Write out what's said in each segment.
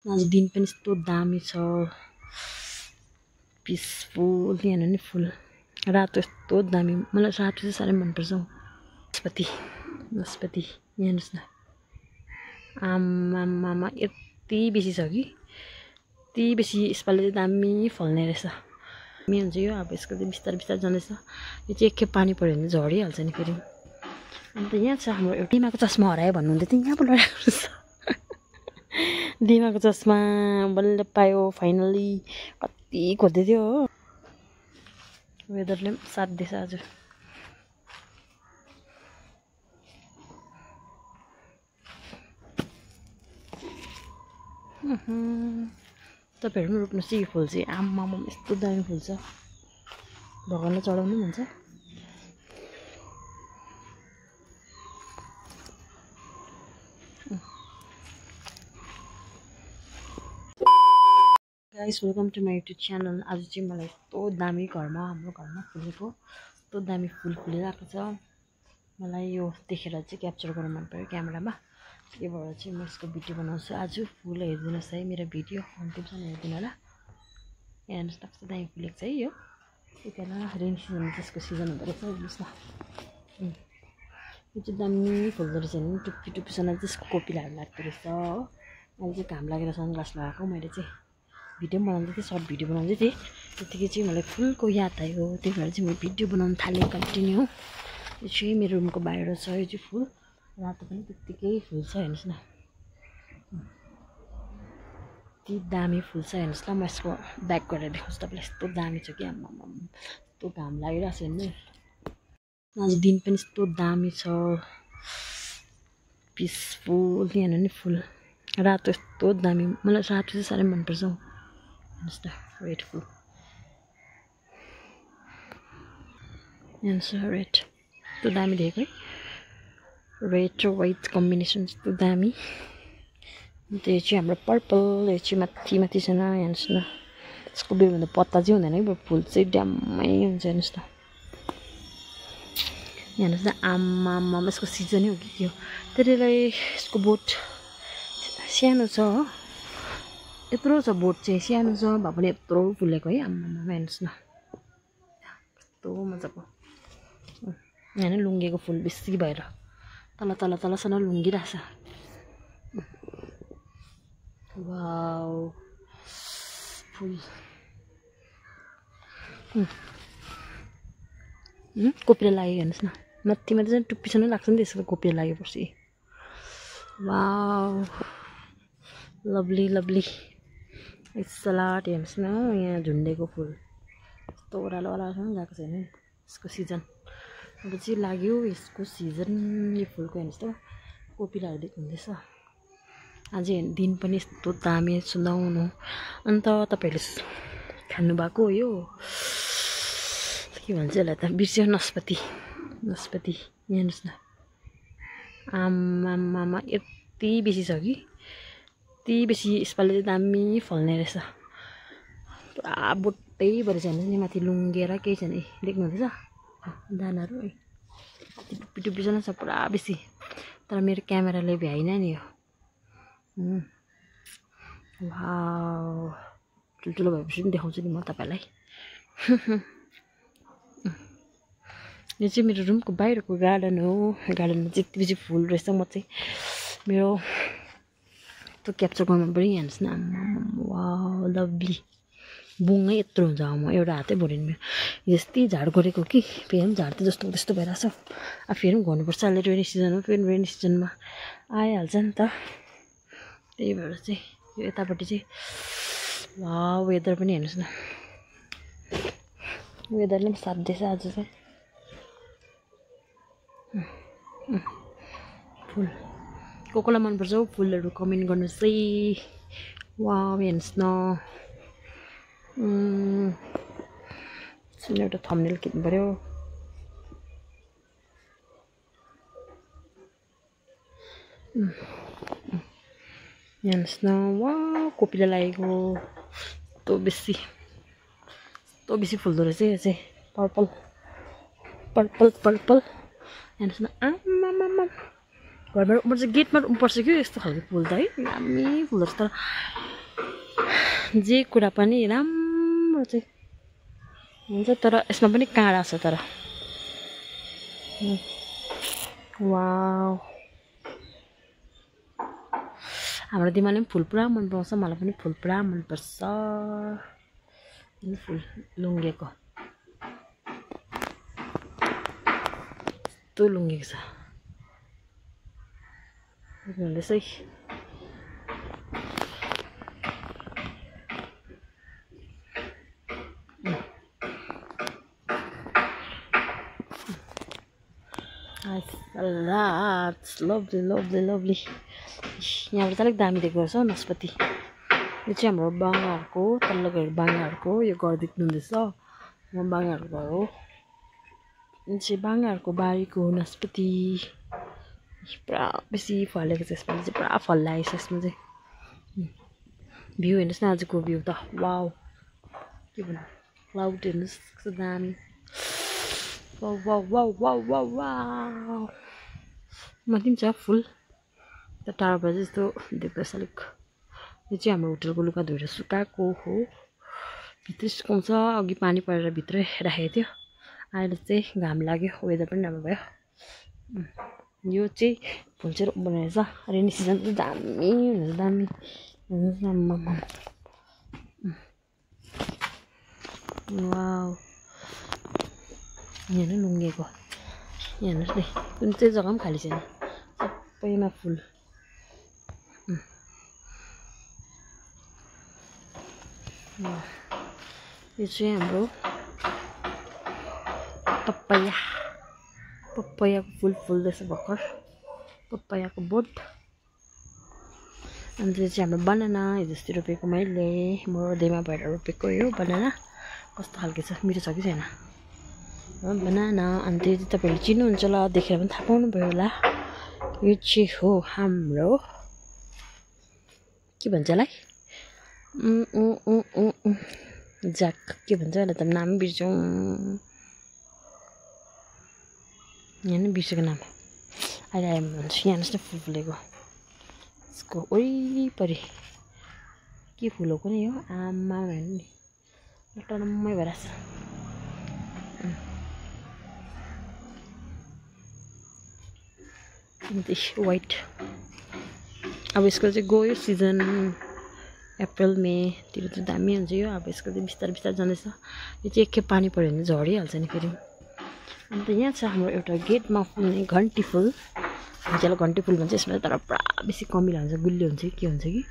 आज दिन पनि यस्तो दामी छ, पिसफुल। यहाँ नि फुल रातो यस्तो दामी, मलाई रातो चाहिँ साह्रै मनपर्छ। नास्पाती नास्पाती यहाँ हेर्नुहोस् न, आमामा यति बेसी छ कि, यति बेसी। यसपालि चाहिँ दामी फल्ने रहेछ। दामी हुन्छ यो। अब यसको चाहिँ बिस्तारै बिस्तारै जाँदैछ। यो चाहिँ एकखेप पानी पऱ्यो भने झरिहाल्छ नि फेरि। अन्त यहाँ छ हाम्रो एउटा दिमाको चस्मा हरायो भन्नुहुँदै थियो, यहाँ पो लगाएको छ। दिमाको चस्मा बल्ल पायो फाइनली। कति खोज्दै थियो हो। वेदरले पनि साथ दिएछ आज। तपाईँहरू पनि रोप्नुहोस् यो फुल चाहिँ। आमामा यस्तो दामी फुल छ, भगवानलाई चढाउनु पनि हुन्छ। Guys welcome to my YouTube channel. आज चाहिँ मलाई यस्तो दामी हाम्रो घरमा फुलेको यस्तो दामी फुल फुलिरहेको छ। मलाई यो देखेर चाहिँ क्याप्चर गर्न मन पर्यो क्यामेरामा। त्यही भएर चाहिँ म यसको भिडियो बनाउँछु आज। फुल हेरिदिनुहोस् है मेरो भिडियो अन्तिमसम्म हेरिदिनु होला। यहाँ हेर्नुहोस् कस्तो दामी फुलेको छ है यो। यति बेला रेनी सिजन त्यसको सिजन हुँदो रहेछ। हेर्नुहोस् न, यो चाहिँ दामी फुल्दो रहेछ नि। टुप्पी टुप्पीसँग त्यसको कोपिलाहरू लाग्दो रहेछ हो। अहिले चाहिँ घाम लागेर सनग्लास लगाएको। मैले चाहिँ भिडियो बनाउँदै थिएँ, सर्ट भिडियो बनाउँदै थिएँ। त्यतिकै चाहिँ मलाई फुलको याद आयो। त्यही भएर चाहिँ म भिडियो बनाउनु थालेँ कन्टिन्यू। यो चाहिँ मेरो रुमको बाहिर छ। यो चाहिँ फुल रातो पनि त्यत्तिकै फुल छ। हेर्नुहोस् न, यति दामी फुल छ। हेर्नुहोस् ल, म यसको ब्याक गरेर देखाउँछु तपाईँलाई। यस्तो दामी छ कि आम्मामा, यस्तो घाम लागिरहेको छ हेर्नु। आज दिन पनि यस्तो दामी छ, पिसफुल। यहाँ हेर्नु नि फुल रातो यस्तो दामी, मलाई रातो चाहिँ साह्रै मनपर्छ। हेर्नुहोस् न, रेड फुल। यहाँ रेड यस्तो दामी देखेको है, रेड र वाइट कम्बिनेसन यस्तो दामी। अन्त यो चाहिँ हाम्रो पर्पल। यो चाहिँ माथि माथि छैन। हेर्नुहोस् न, यसको बेलभन्दा पत्ता चाहिँ हुँदैन है, फुल चाहिँ ड्याम्मै हुन्छ। हेर्नुहोस् न, हेर्नुहोस् न, आमामा यसको सिजनै हो कि के हो। त्यसैलाई यसको बोट सानो छ हो, यत्रो छ बोट चाहिँ, सानो छ भए पनि यत्रो फुलेको है। आमामा हेर्नुहोस् न, कस्तो मजाको। यहाँ नि लुङ्गेको फुल बेसी भएर तल तल तलसँग लुङ्गिरहेछ। वाउ फुल कोपिला लाग्यो। हेर्नुहोस् न, माथि माथि चाहिँ टुप्पीसँग लाग्छ नि त्यसको कोपिला लागेपछि। Wow lovely lovely salad. हेर्नुहोस् न, यहाँ झुन्डेको फुल यस्तो ओह्रालो ओह्रालोसँग गएको छैन यसको सिजन। अब चाहिँ लाग्यो यसको सिजन यो फुलको। हेर्नुहोस् त कोपिलाहरू देख्नुहुँदैछ। आज दिन पनि यस्तो दामी सुनाउनु। अन्त तपाईँहरूले खानुभएको हो यो के भन्छ यसलाई त, बिर्स्यो, नास्पाती। नास्पाती यहाँ हेर्नुहोस् न, आमामा यति बेसी छ कि, यति बेसी। यसपालि चाहिँ दामी फल्ने रहेछ। पुरा बोटै भएर छैन नि, माथि लुङ्गेर केही छैन। देख्नुहुँदैछ दानाहरू टुप्पी टुप्पीसँग छ पुरा बेसी। तर मेरो क्यामेराले भ्याइन नि यो। वाउ ठुल्ठुलो भएपछि पनि देखाउँछु नि म तपाईँलाई। यो चाहिँ मेरो रुमको बाहिरको गार्डन हो। गार्डनमा चाहिँ यति बेसी फुल रहेछ। म चाहिँ मेरो त्यो क्याप्चर गर्नु मन पऱ्यो। हेर्नुहोस् न, वाउ लभली। बुङै यत्रो हुन्छ। म एउटा हातै भरिनु मेरो यस्तै झाड गरेको कि, फेरि पनि झाड्दै जस्तो त्यस्तो भइरहेछ। अब फेरि पनि गर्नुपर्छ। अहिले रेनी सिजन हो, फेरि रेनी सिजनमा आइहाल्छ नि त। त्यही भएर चाहिँ यो यतापट्टि चाहिँ वाउ वेदर पनि हेर्नुहोस् न, वेदरले पनि साथ दिएछ आज चाहिँ। फुल कोलाई मनपर्छ हौ फुलहरू कमेन्ट गर्नुहोस् है। वाउ हेर्नुहोस् न, एउटा थम्बनेल खिच्नु पऱ्यो। हेर्नुहोस् न, वाउ कोपिला लागेको यस्तो बेसी फुल्दो रहेछ यो चाहिँ। पर्पल पर्पल पर्पल हेर्नुहोस् न, आमामा घरमा म चाहिँ गेटमा रोप्नुपर्छ कि यस्तो खालको फुल त है। दामी फुल्दो रहेछ। तर जे कुरा पनि राम्रो चाहिँ हुन्छ तर यसमा पनि काँडा छ तर वाउ हाम्रो दिमाले पनि फुल पुरा मन पराउँछ मलाई पनि फुल पुरा मन पर्छ फुल लुङ्गेको यस्तो लुङ्गेको छ भन्दैछ है lovely यहाँबाट अलिक दामी देख्दो रहेछ नास्पाती यो चाहिँ हाम्रो बाङ्गाहरूको तल्लो घर बाङ्गाहरूको यो घर देख्नुहुँदैछ म बाङ्गाहरूको घर हो यो चाहिँ बाङ्गाहरूको बारीको नास्पाती पुरा बेसी फलेको छ यसमा चाहिँ पुरा फल लागेको छ यसमा चाहिँ भ्यू हेर्नुहोस् न आजको भ्यू त वाउ के भन्नु क्लाउड हेर्नुहोस् कस्तो दामी wow wow wow wow wow wow माथि पनि छ फुल त टाढोबाट चाहिँ यस्तो देख्दैछ अलिक यो चाहिँ हाम्रो होटलको लुगा धोएर सुकाएको हो भित्रै सुकाउँछ अघि पानी परेर भित्रै राखेको थियो अहिले चाहिँ घाम लाग्यो वेदर पनि राम्रो भयो यो चाहिँ फुल चाहिँ रोप्नु रहेछ रेनी सिजन चाहिँ दामी हुन्छ दामी वाउ यहाँ लुङ्गेको यहाँ हेर्नुहोस् न कुन चाहिँ जग्गा पनि खाली छैन सबैमा फुल यो चाहिँ हाम्रो पपायाको फुल फुल्दैछ भर्खर पपायाको बोट अनि त्यो चाहिँ हाम्रो बनाना हिजो अस्ति रोपेको मैले म देमा भएर रोपेको यो बनाना कस्तो खालको छ मिठो छ कि छैन बनाना अनि त्यो चाहिँ तपाईँहरूले चिन्नुहुन्छ होला देखेर पनि थाहा पाउनुभयो होला यो चाहिँ हो हाम्रो के भन्छ यसलाई जाक के भन्छ होला त नाम बिर्सौँ यहाँ नि बिर्सेको नाम अहिले आयो भन्छु यहाँ हेर्नुहोस् न फुल फुलेको यसको वरिपरि के फुल हो कुनै हो आमा हेर्नु नि टनम्मै भइरहेछ वाइट अब यसको चाहिँ गयो सिजन अप्रिल मेतिर चाहिँ दामी हुन्छ यो अब यसको चाहिँ बिस्तारै बिस्तारै जाँदैछ यो चाहिँ एकखेप पानी पऱ्यो भने झरिहाल्छ नि फेरि अन्त यहाँ छ हाम्रो एउटा गेटमा फुल्ने घन्टी फुल जसलाई घन्टी फुल भन्छ यसमा तर पुरा बेसी कमिला हुन्छ गुलियो हुन्छ कि के हुन्छ कि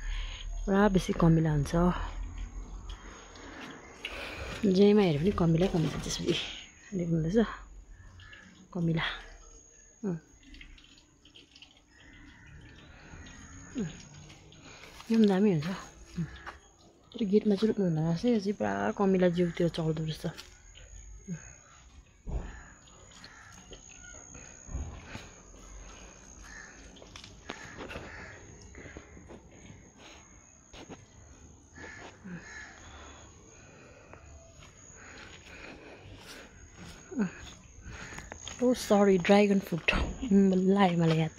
पुरा बेसी कमिला हुन्छ जेमा हेरे पनि कमिला छ त्यसपछि देख्नुहुँदैछ कमिला यो पनि दामी हुन्छ तर गेटमा चाहिँ रोप्नु हुँदैन रहेछ यो चाहिँ पुरा कमिला जिउतिर चढ्दो रहेछ ओ सरी ड्रागन फ्रुट लाग्यो मलाई याद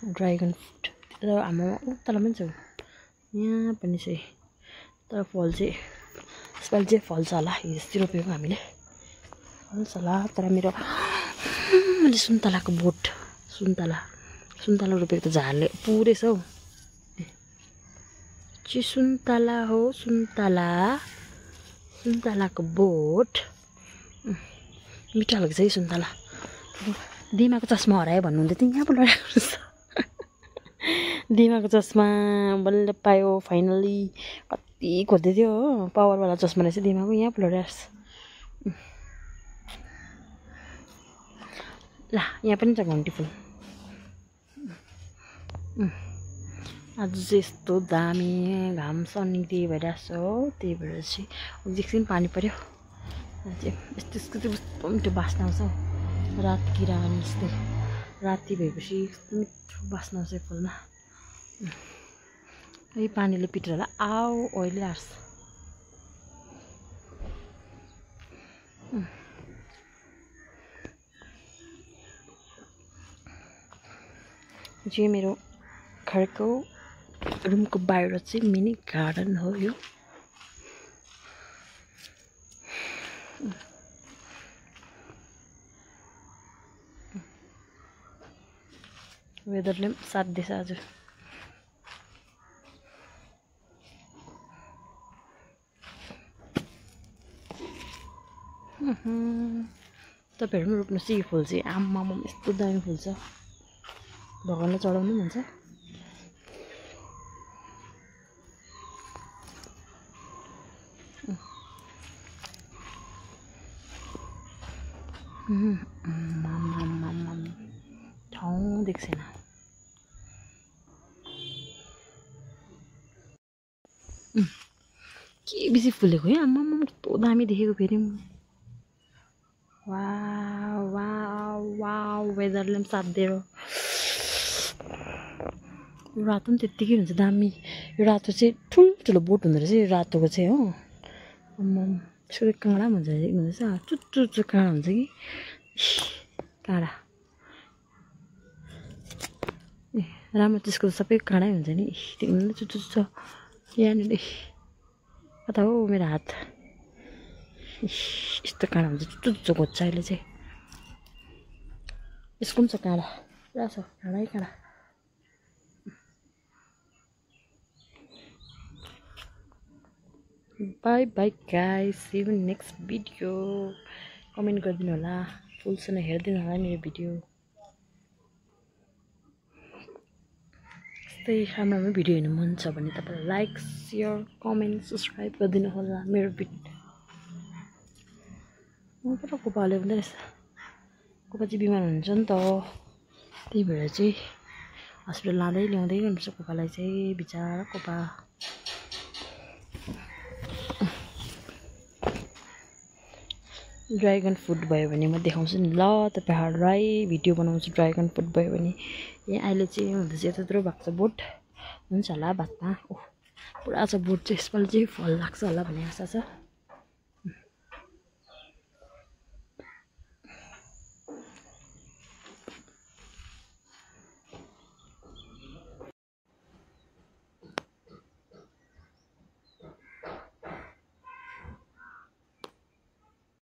ड्रागन फ्रुट तर हाम्रो तल पनि छ यहाँ पनि चाहिँ तर फल चाहिँ यसपालि चाहिँ फल्छ होला हिजोस्ति रोपेको हामीले फल्छ होला तर मेरो मैले सुन्तलाको बोट सुन्तला रोपेको त झारले पुरै छ हौ चाहिँ सुन्तला हो सुन्तलाको बोट मिठो लाग्छ है सुन्तला दिमाको चस्मा हरायो भन्नुहुँदै थियो यहाँ बोलाएको छ दिमाको चस्मा बल्ल पायो फाइनली कति खोज्दै थियो हो पावरवाला चस्मा रहेछ दिमाको यहाँ बोलाइरहेको ल यहाँ पनि छ घन्टी फुल आज चाहिँ यस्तो दामी घाम सन्नी भइरहेको छ हो त्यही भएर चाहिँ एकछिन पानी पऱ्यो यसको चाहिँ कस्तो मिठो बास्ना आउँछ रात किरानी जस्तै राति भएपछि कस्तो मिठो बास्ना आउँछ फुलमा यही पानीले पिटेर होला आऊ ओइली आर्छ चाहिँ मेरो घरको रुमको बाहिर चाहिँ मिनी गार्डन हो यो वेदरले पनि साथ दिएछ आज। तपाईँहरू पनि रोप्नुहोस् यो फुल चाहिँ। आम्मामा यस्तो दामी फुल्छ, भगवानलाई चढाउनु पनि हुन्छ। ठाउँ देख्छैन। के बेसी फुलेको है आम्मामा, कस्तो दामी देखेको फेरि। वाउ वाउ वाउ, वेदरले पनि साथ दिएर। रातो पनि त्यत्तिकै हुन्छ दामी। यो रातो चाहिँ ठुल्ठुलो बोट हुँदो रहेछ यो रातोको चाहिँ हो। आम्माम यसको काँडा पनि हुन्छ देख्नुहुँदैछ, चुच्चो काँडा हुन्छ कि काँडा। ए राम्रो, त्यसको सबै काँडै हुन्छ नि। देख्नु चुच्चो यहाँनिर कता हो मेरो हात। यस्तो काँडा हुन्छ, चुच्चो खोज्छ अहिले चाहिँ। यसको पनि छ काँडा, पुरा छ काँडै काँडा। Bye bye guys, see you next video. Comment गरिदिनु होला, फुलसँग हेरिदिनु होला मेरो भिडियो। यस्तै राम्रो भिडियो हेर्नु मन छ भने तपाईँलाई लाइक, सेयर, कमेन्ट, सब्सक्राइब गरिदिनु होला मेरो भिडियो। पुरा कोपाले हुँदो रहेछ। कोपा चाहिँ बिमार हुन्छ नि त, त्यही भएर चाहिँ हस्पिटल लाँदै ल्याउँदै गर्नुपर्छ कोपालाई चाहिँ। बिचरा कोपा। ड्रागन फ्रुट भयो भने म देखाउँछु नि ल तपाईँहरूलाई, भिडियो बनाउँछु ड्रागन फ्रुट भयो भने। यहाँ अहिले चाहिँ हुँदैछ यत्रो भएको छ बोट, हुन्छ होला बादमा। ओह पुरा छ बोट चाहिँ, यसपालि चाहिँ फल लाग्छ होला भन्ने आशा छ।